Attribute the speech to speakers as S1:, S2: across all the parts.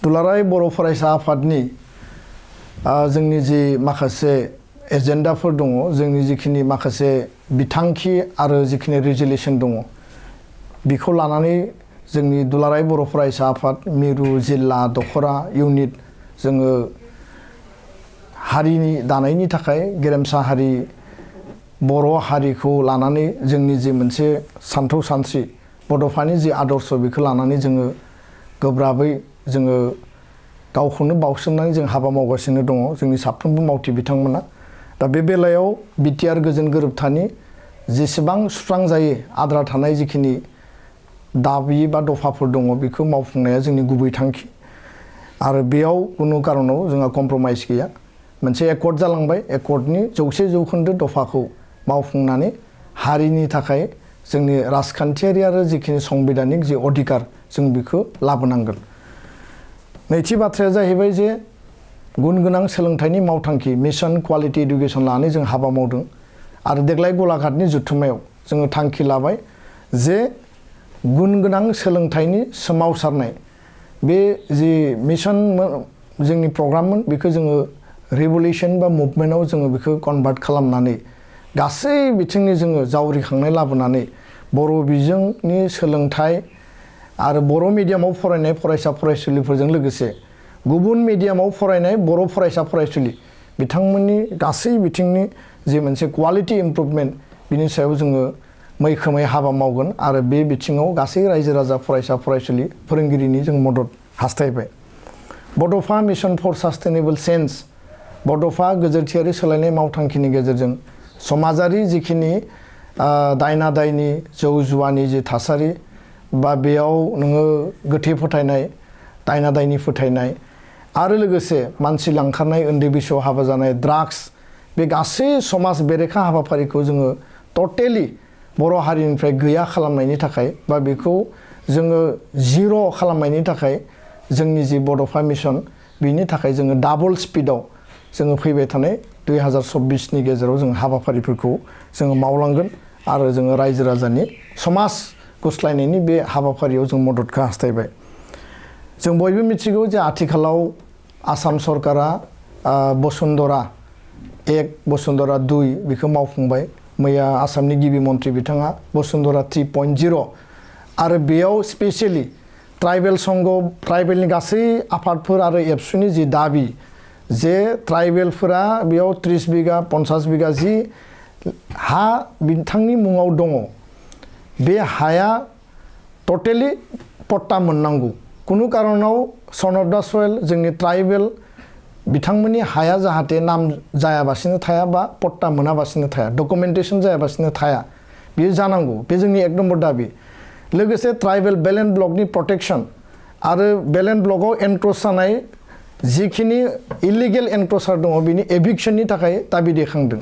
S1: दुलाराय बर' फरायसा आफादनि जोंनि जि माखासे एजेन्डाफोर दङ जोंनि जिखिनि माखासे बिथांखि आरो जिखिनि रेजुलेसन दङ बेखौ लानानै जोंनि दुलाराय बर' फरायसा आफाद मिरु जिल्ला दखरा इउनिट जोङो हारिनि दानायनि थाखाय गेरेमसा हारि बर' हारिखौ लानानै जोंनि जि मोनसे सान्थौ सानस्रि बड'फानि जि आदर्श बेखौ लानानै जोङो गोब्राबै जोङो गावखौनो बावसोमनानै जों हाबा मावगासिनो दङ जोंनि साफ्रोमबो मावथि बिथांमोना दा बे बेलायाव बिटिआर गोजोन गोरोबथानि जेसेबां सुस्रांजायो आद्रा थानाय जिखिनि दाबि बा दफाफोर दङ बेखौ मावफुंनाया जोंनि गुबै थांखि आरो बेयाव कुनु कारनाव जोंहा कमप्रमाइज गैया मोनसे एकर्ड जालांबाय एकर्डनि 100% दफाखौ मावफुंनानै हारिनि थाखाय जोंनि राजखान्थियारि आरो जिखिनि संबिधानिक जि अधिकार जों बेखौ लाबोनांगोन नैथि बाथ्राया जाहैबाय जे गुन गोनां सोलोंथाइनि मावथांखि मिशन क्वालिटी एडुकेशन लानानै जों हाबा मावदों आरो देग्लाय गलाघाटनि जुथुमायाव जोङो थांखि लाबाय जे गुन गोनां सोलोंथाइनि सोमावसारनाय बे जि मिशन जोंनि प्रग्राममोन बेखौ जोङो रिभलिउसन बा मुभमेन्टआव जोङो बेखौ कनभार्ट खालामनानै गासै बिथिंनि जोङो जावरिखांनाय लाबोनानै बर' बिजोंनि सोलोंथाइ आरो बर' मिडियामाव फरायनाय फरायसा फरायसुलिफोरजों लोगोसे गुबुन मिडियामाव फरायनाय बर' फरायसा फरायसुलि बिथांमोननि गासै बिथिंनि जि मोनसे क्वालिटी इमप्रुभमेन्ट बिनि सायाव जोङो मैखोमै हाबा मावगोन आरो बे बिथिङाव गासै रायजो राजा फरायसा फरायसुलि फोरोंगिरिनि जों मदद हास्थायबाय बड'फा मिशन फर सास्टेनेबल चेन्ज बड'फा गोजोरथियारि सोलायनाय मावथांखिनि गेजेरजों समाजारि जिखिनि दायना दायनि जौ जुवानि जि थासारि बा बेयाव नोङो गोथै फोथायनाय दायना दायनि फोथायनाय आरो लोगोसे मानसि लांखारनाय उन्दै बैसोआव हाबा जानाय ड्राग्स बे गासै समाज बेरेखा हाबाफारिखौ जोङो टटेलि बर' हारिनिफ्राय गैया खालामनायनि थाखाय बा बेखौ जोङो जिर' खालामनायनि थाखाय जोंनि जि बड'फा मिशन बिनि थाखाय जोङो डाबल स्पिडआव जोङो फैबाय थानाय 2024नि गेजेराव जों हाबाफारिफोरखौ जोङो मावलांगोन आरो जोङो रायजो राजानि समाज गुस्लायनायनि बे हाबाफारियाव जों मददखौ हास्थायबाय जों बयबो मिथिगौ जे आथिखालाव आसाम सरकारा बसुन्धरा 1 बसुन्धरा 2 बेखौ मावफुंबाय मैया आसामनि गिबि मन्थ्रि बिथाङा बसुन्धरा 3.0 आरो बेयाव स्पेसियेलि ट्राइबेल संघ ट्राइबेलनि गासै आफादफोर आरो एबसुनि जि दाबि जे ट्राइबेलफोरा बेयाव 30 बिगा 50 बिगा जि हा बिथांनि मुङाव दङ बे हाया टटेलि पट्टा मोननांगौ कुनु कारनाव सन अफ दा सयल जोंनि ट्राइबेल बिथांमोननि हाया जाहाथे नाम जायाबासिनो थाया बा पट्टा मोनाबासिनो थाया डकुमेन्टेसन जायाबासिनो थाया बेयो जानांगौ बे जोंनि एक नम्बर दाबि लोगोसे ट्राइबेल बेलेन्ड ब्लकनि प्रटेक्शन आरो बेलेन्ड ब्लकआव एनक्रोच जानाय जिखिनि इलिगेल एनक्रोचार दङ बिनि एभिक्शननि थाखाय दाबि दैखांदों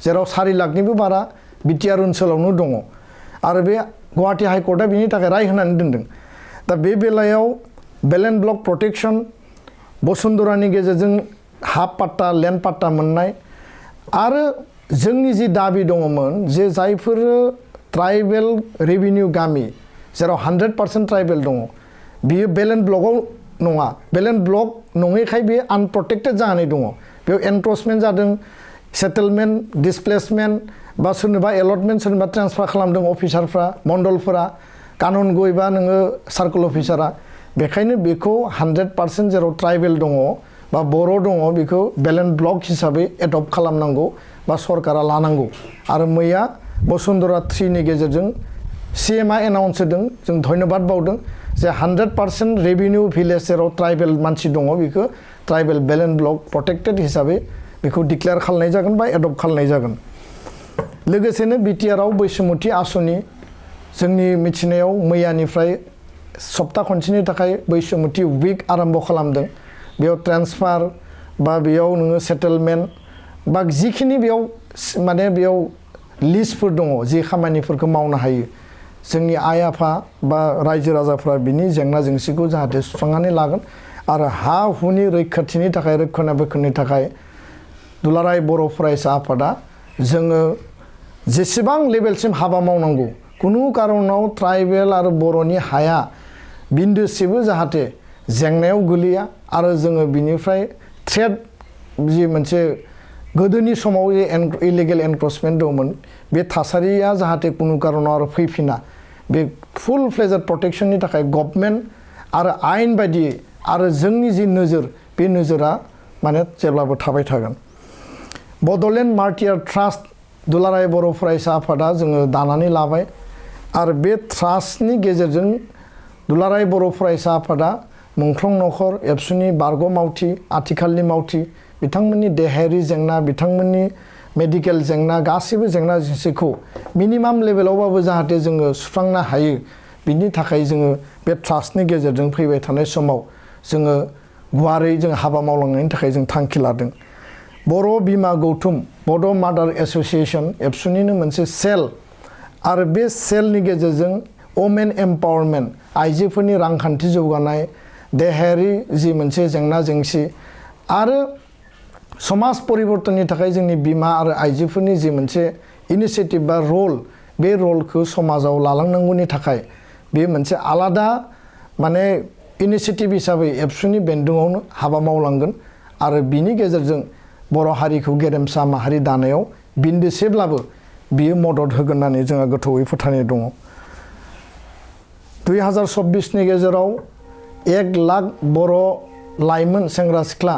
S1: जेराव 4 लाखनिबो बारा बिटिआर ओनसोलावनो दङ आरो बे गुवाहाटी हाइकर्टआ बिनि थाखाय राय होनानै दोनदों दा बे बेलायाव बेलेन्ड ब्लक प्रटेक्शन बसुन्धरानि गेजेरजों हा पाट्टा लेन्ड पाट्टा मोननाय आरो जोंनि जि दाबि दङमोन जे जायफोर ट्राइबेल रेभिनिउ गामि जेराव 100% ट्राइबेल दङ बियो बेलेन्ड ब्लकआव नङा बेलेन्ड ब्लक नङैखाय बेयो आनप्रटेक्टेड जानानै दङ बेयाव एनक्रोचमेन्ट जादों सेटेलमेन्ट डिसप्लेसमेन्ट बा सोरनोबा एलटमेन्ट सोरनोबा ट्रेन्सफार खालामदों अफिसारफ्रा मण्डलफोरा कानुन गयबा नोङो सार्कल अफिसारा बेखायनो बेखौ 100% जेराव ट्राइबेल दङ बा बर' दङ बेखौ बेलेन्ड ब्लक हिसाबै एडप्ट खालामनांगौ बा सरकारा लानांगौ आरो मैया बसुन्धरा 3नि गेजेरजों सिएमआ एनाउन्स होदों जों धन्यबाद बावदों जे 100% रेभिनिउ भिलेज जेराव ट्राइबेल मानसि दङ बेखौ ट्राइबेल बेलेन्ड ब्लक प्रटेक्टेड हिसाबै बेखौ डिक्लेयार खालामनाय जागोन बा एडप्ट खालामनाय जागोन लोगोसेनो बिटिआरआव बैसोमुथि आसनि जोंनि मिथिनायाव मैयानिफ्राय सप्ता खनसेनि थाखाय बैसोमुथि उइक आरम्भ खालामदों बेयाव ट्रेन्सफार बा बेयाव नोङो सेटेलमेन्ट बा जिखिनि बेयाव माने बेयाव लिस्टफोर दङ जि खामानिफोरखौ मावनो हायो जोंनि आइ आफा बा रायजो राजाफ्रा बिनि जेंना जेंसिखौ जाहाथे सुस्रांनानै लागोन आरो हा हुनि रैखाथिनि थाखाय रक्षणाबेक्षणनि थाखाय दुलाराय बर' फरायसा आफादा जोङो जेसेबां लेभेलसिम हाबा मावनांगौ कुनु कारनाव ट्राइबेल आरो बर'नि हाया बिन्दोसेबो जाहाथे जेंनायाव गोलैया आरो जोङो बिनिफ्राय थ्रेड जि मोनसे गोदोनि समाव जे इलिगेल एनक्रचमेन्ट दंमोन बे थासारिया जाहाथे कुनु कारनाव आरो फैफिना बे फुल फ्लेजेड प्रटेक्शननि थाखाय गभर्नमेन्ट आरो आयेन बायदियै आरो जोंनि जि नोजोर बे नोजोरा माने जेब्लाबो थाबाय थागोन बड'लेण्ड मार्टियार ट्रास्ट दुलाराय बर' फरायसा आफादा जोङो दानानै लाबाय आरो बे ट्रास्टनि गेजेरजों दुलाराय बर' फरायसा आफादा मुंख्लं नखर एबसुनि बारग' मावथि आथिखालनि मावथि बिथांमोननि देहायारि जेंना बिथांमोननि मेडिकेल जेंना गासैबो जेंना जेंसिखौ मिनिमाम लेभेलावबाबो जाहाथे जोङो सुस्रांनो हायो बिनि थाखाय जोङो बे ट्रास्टनि गेजेरजों फैबाय थानाय समाव जोङो गुवारै जों हाबा मावलांनायनि थाखाय जों थांखि लादों बर' बिमा गौथुम बड' मादार एस'सिएशन एबसुनिनो मोनसे सेल आरो बे सेलनि गेजेरजों वमेन एम्पावारमेन्ट आइजोफोरनि रांखान्थि जौगानाय देहायारि जि मोनसे जेंना जेंसि आरो समाज परिबर्तननि थाखाय जोंनि बिमा आरो आइजोफोरनि जि मोनसे इनिशिएटिभ बा रल बे रलखौ समाजाव लालांनांगौनि थाखाय बे मोनसे आलादा माने इनिशिएटिभ हिसाबै एबसुनि बेन्दोङावनो हाबा मावलांगोन आरो बिनि गेजेरजों बर' हारिखौ गेरेमसा माहारि दानायाव बिन्दोसेब्लाबो बियो मदद होगोन होननानै जोंहा गोथौयै फोथायनाय दङ 2024नि गेजेराव 1 लाख बर' लाइमोन सेंग्रा सिख्ला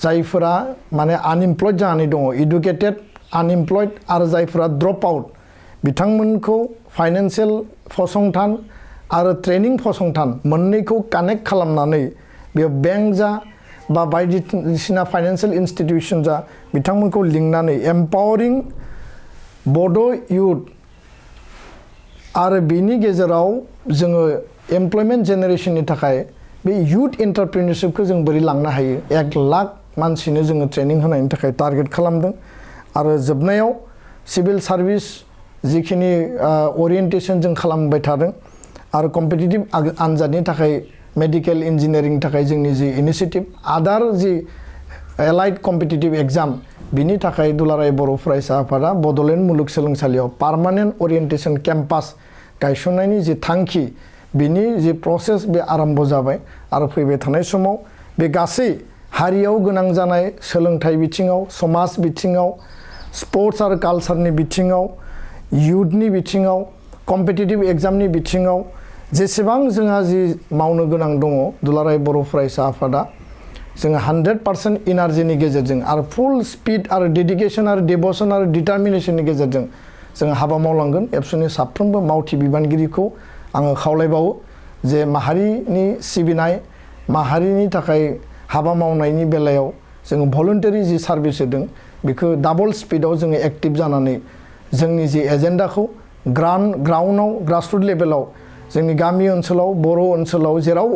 S1: जायफोरा माने आनइमप्लयड जानानै दङ इडुकेटेड आनइमप्लयड आरो जायफोरा ड्रप आउट बिथांमोनखौ फाइनान्सियेल फसंथान आरो ट्रेनिं फसंथान मोननैखौ कानेक्ट खालामनानै बेयाव बेंक जा बा बायदिसिना फाइनान्सियेल इन्स्टिट्यूशन जा बिथांमोनखौ लिंनानै एम्पावारिं बड' इयुथ आरो बिनि गेजेराव जोङो एमप्लयमेन्ट जेनेरेशननि थाखाय बे इयुथ एन्टारप्रेन्योरशिपखौ जों बोरै लांनो हायो 1 लाख मानसिनो जोङो ट्रेनिं होनायनि थाखाय टारगेट खालामदों आरो जोबनायाव सिभिल सार्भिस जिखिनि ओरिएन्टेशन जों खालामबाय थादों आरो कम्पिटिटिभ आनजादनि थाखाय मेडिकेल इन्जिनियारिंनि थाखाय जोंनि जि इनिशिएटिभ आदार जि एलाइड कम्पिटिटिभ एग्जाम बिनि थाखाय दुलाराय बर' फरायसा आफादा बड'लेण्ड मुलुगसोलोंसालियाव पार्मानेन्ट ओरिएन्टेशन केम्पास गायसननायनि जि थांखि बिनि जि प्रसेस बे आरम्भ जाबाय आरो फैबाय थानाय समाव बे गासै हारियाव गोनां जानाय सोलोंथाइ बिथिङाव समाज बिथिङाव स्पर्ट्स आरो कालचारनि बिथिङाव इयुथनि बिथिङाव कम्पिटिटिभ एग्जामनि बिथिङाव जेसेबां जोंहा जि मावनो गोनां दङ दुलाराय बर' फरायसा आफादा जोङो 100% इनार्जिनि गेजेरजों आरो फुल स्पिड आरो डेडिकेशन आरो डिभ'सन आरो डिटारमिनेशननि गेजेरजों जोङो हाबा मावलांगोन एबसुनि साफ्रोमबो मावथि बिबानगिरिखौ आङो खावलायबावो जे माहारिनि सिबिनाय माहारिनि थाखाय हाबा मावनायनि बेलायाव जोङो भलुन्टारि जि सार्भिस होदों बेखौ डाबल स्पिडआव जोङो एक्टिभ जानानै जोंनि जि एजेन्डाखौ ग्राउन्डआव ग्रासरुट लेभेलाव जोंनि गामि ओनसोलाव बर' ओनसोलाव जेराव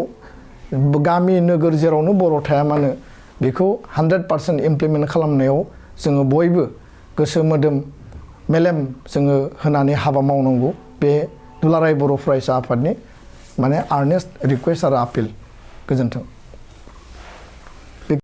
S1: गामि नोगोर जेरावनो बर' थाया मानो बेखौ 100% इमप्लिमेन्ट खालामनायाव जोङो बयबो गोसो मोदोम मेलेम जोङो होनानै हाबा मावनांगौ बे दुलाराय बर' फरायसा आफादनि माने आर्नेस्ट रिक्वेस्ट आरो आपिल गोजोन्थों।